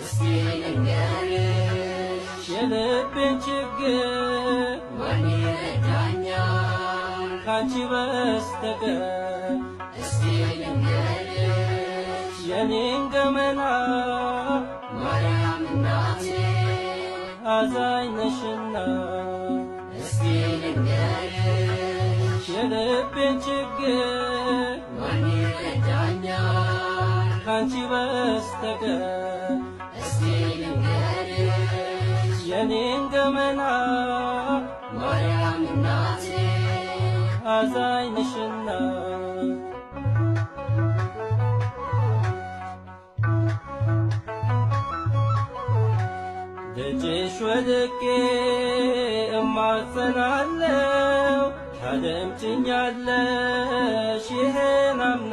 እስቲ ልንገርሽ የልቤን ችግር ማን ይረዳኛል ካንቺ በስተቀር? እስቲ ልንገርሽ የኔን ገመና ማርያም እናቴ አዛኝ ነሽና። እስቲ ልንገርሽ የልቤን ችግር ማን ይረዳኛል ካንቺ በስተቀር? እስቲ ልንገርሽ የኔን ገመና ማርያም እናቴ አዛኝ ነሽና። ደጅሽ ወድቄ እማጸናለው፣ ታደምጭኛለሽ ይሄን አምናለው።